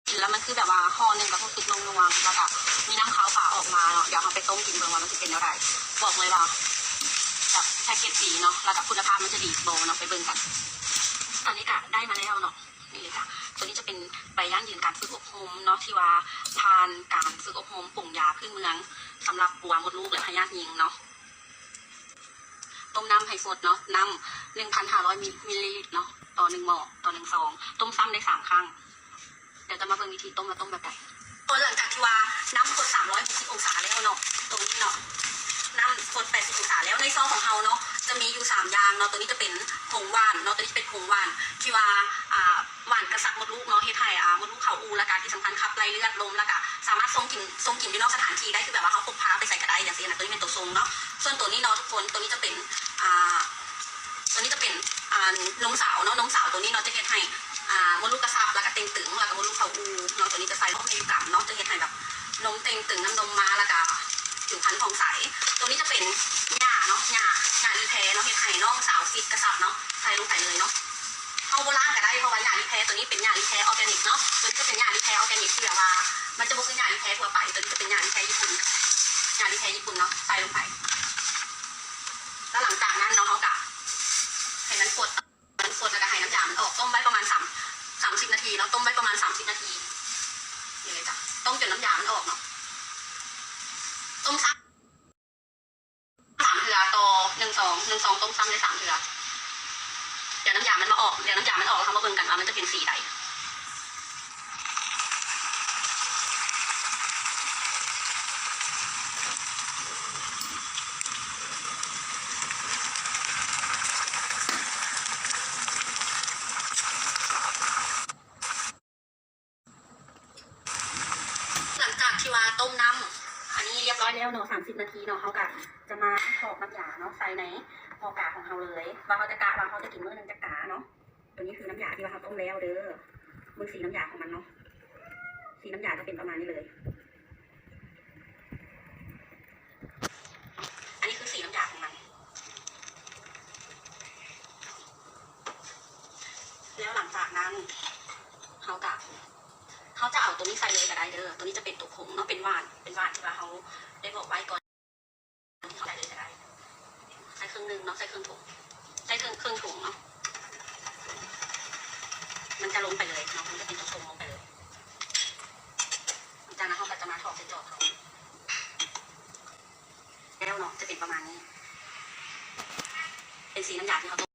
ກິນແລ້ວມັນຄືແບບວ່າຫໍ່ໜຶ່ງກໍຮູ້ສຶກນົວໆ ແລ້ວກໍມີນ້ຳຄາວປາອອກມາເນາະ. ດຽວເຮົາໄປຕົ້ມກິນເບິ່ງວ່າມັນຊິເປັນແນວໃດ. ບອກເລີຍວ່າແບບແພັກເກດດີເນາະ ແລ້ວກໍຄຸນນະພາບມັນຈະດີບໍ່ເນາະ ໄປເບິ່ງກັນ. ຕອນນີ້ກໍໄດ້ມາແລ້ວເນາະ. ນີ້ເລີຍຈ້ະ ຕົວນີ້ຈະເປັນໃບຢັ້ງຢືນການຝຶກອົບຮົມເນາະ ທີ່ວ່າຜ່ານການຝຶກອົບຮົມປຸງຢາພື້ນເມືອງສຳລັບປົວມົດລູກ ແລະ ພະຍາດຍິງເນາະ. ຕົ້ມນ້ຳໃຫ້ຟົດເນາະ ນ້ຳໜຶ່ງພັນຫ້າຮ້ອຍມິນລີລິດເນາະ ຕໍ່ໜຶ່ງໝໍ້ ຕໍ່ໜຶ່ງຊອງ ຕົ້ມຊ້ຳໄດ້ສາມຄັ້ງ. ດຽວຈະມາເບິ່ງວິທີຕົ້ມວ່າຕົ້ມແບບໃດ. ພໍຫຼັງຈາກທີ່ວ່ານ້ຳຟົດສາມຮ້ອຍຫົກສິບອົງສາແລ້ວເນາະ ຕົວນີ້ເນາະ ນ້ຳຟົດແປດສິບອົງສາແລ້ວ. ໃນຊອງຂອງເຮົາເນາະ ຈະມີຢູ່ສາມຢ່າງເນາະ ຕົວນີ້ຈະເປັນຜົງຫວ່ານເນາະ ຕົວນີ້ຈະເປັນຜົງຫວ່ານທີ່ວ່າ ອ່າ ຫວ່ານກະຊັບມົດລູກເນາະ ເຮັດໃຫ້ ອ່າ ມົດລູກເຂົ້າອູ່ ແລ້ວກະທີ່ສຳຄັນຂັບໄລ່ເລືອດລົມ ແລ້ວກະສາມາດຊົງກິນ ຊົງກິນຢູ່ນອກສະຖານທີ່ໄດ້ ຄືແບບວ່າເຮົາພົກພາໄປໃສກໍໄດ້ຈັ່ງຊີ້ນະ. ຕົວນີ້ແມ່ນຕົວຊົງເນາະ. ສ່ວນຕົວນີ້ເນາະທຸກຄົນ ຕົວນີ້ຈະເປັນ ອ່າ ຕົວນີ້ຈະເປັນ ອ່າ ນົມສາວເນາະ ນົມສາວຕົວນີ້ເນາະ ຈະເຮັດໃຫ້ ອ່າ ມົດລູກກະຊັບ ແລ້ວກະເຕັງຕຶງ ແລ້ວກະມົດລູກເຂົ້າອູ່ເນາະ. ຕົວນີ້ຈະໃສ່ພວກເມຍຢູ່ກຳເນາະ ຈະເຮັດໃຫ້ແບບນົມເຕັງຕຶງ ນ້ຳນົມມາ ແລ້ວກະຜິວພັນຜ່ອງໃສ. ຕົວນີ້ຈະເປັນຫຍ້າເນາະ ຫຍ້າ ຫຍ້າລີແພເນາະ ເຮັດໃຫ້ນ້ອງສາວຟິດກະຊັບເນາະ ໃສ່ລົງໄປເລີຍເນາະ. ເຮົາບໍ່ລ້າງກໍໄດ້ ເພາະວ່າຫຍ້າລີແພຕົວນີ້ເປັນຫຍ້າລີແພອໍແກນິກເນາະ. ຕົວນີ້ຈະເປັນຫຍ້າລີແພອໍແກນິກທີ່ແບບວ່າມັນຈະບໍ່ຄືຫຍ້າລີແພທົ່ວໄປ ຕົວນີ້ຈະເປັນຫຍ້າລີແພຍີ່ປຸ່ນ ຫຍ້າລີແພຍີ່ປຸ່ນເນາະ ໃສ່ລົງໄປ. ແລ້ວຫຼັງຈາກນັ້ນເນາະ ເຮົາກະໃຫ້ມັນຟົດ ໃຫ້ມັນຟົດ ແລ້ວກະໃຫ້ນ້ຳຢາມັນອອກ ຕົ້ມໄວ້ປະມານສາມ ສາມສິບນາທີເນາະ ຕົ້ມໄວ້ປະມານສາມສິບນາທີ. ນີ້ເລີຍຈ້ະ ຕົ້ມຈົນນ້ຳຢາມັນອອກເນາະ ຕົ້ມຊ້ຳ ສາມເທື່ອຕໍ່ໜຶ່ງຊອງ ໜຶ່ງຊອງຕົ້ມຊ້ຳໄດ້ສາມເທື່ອ. ດຽວນ້ຳຢາມັນມາອອກ ດຽວນ້ຳຢາມັນອອກ ເຮົາມາເບິ່ງກັນວ່າມັນຈະເປັນສີໃດ. ຫຼັງຈາກທີ່ວ່າຕົ້ມນ້ຳອັນນີ້ຮຽບຮ້ອຍແລ້ວເນາະ ສາມສິບນາທີເນາະ ເຮົາກະຈະມາຖອກນ້ຳຢາເນາະ ໃສ່ໃນໝໍ້ກາຂອງເຮົາເລີຍ ວ່າເຮົາຈະກະວ່າເຮົາຈະກິນມື້ໜຶ່ງຈັກກາເນາະ. ຕົວນີ້ຄືນ້ຳຢາທີ່ວ່າເຮົາຕົ້ມແລ້ວເດີ ເບິ່ງສີນ້ຳຢາຂອງມັນເນາະ ສີນ້ຳຢາຈະເປັນປະມານນີ້ເລີຍ. ອັນນີ້ຄືສີນ້ຳຢາຂອງມັນ. ແລ້ວຫຼັງຈາກນັ້ນ ເຮົາກະ ເຮົາຈະເອົາຕົວນີ້ໃສ່ເລີຍກໍໄດ້ເດີ ຕົວນີ້ຈະເປັນຕົວຜົງເນາະ ເປັນຫວ່ານ ເປັນຫວ່ານທີ່ວ່າເຮົາໄດ້ບອກໄວ້ກ່ອນ. ໃສ່ເລີຍກໍໄດ້ ໃສ່ເຄິ່ງໜຶ່ງເນາະ ໃສ່ເຄິ່ງຖົງ ໃສ່ເຄິ່ງ ເຄິ່ງຖົງເນາະ.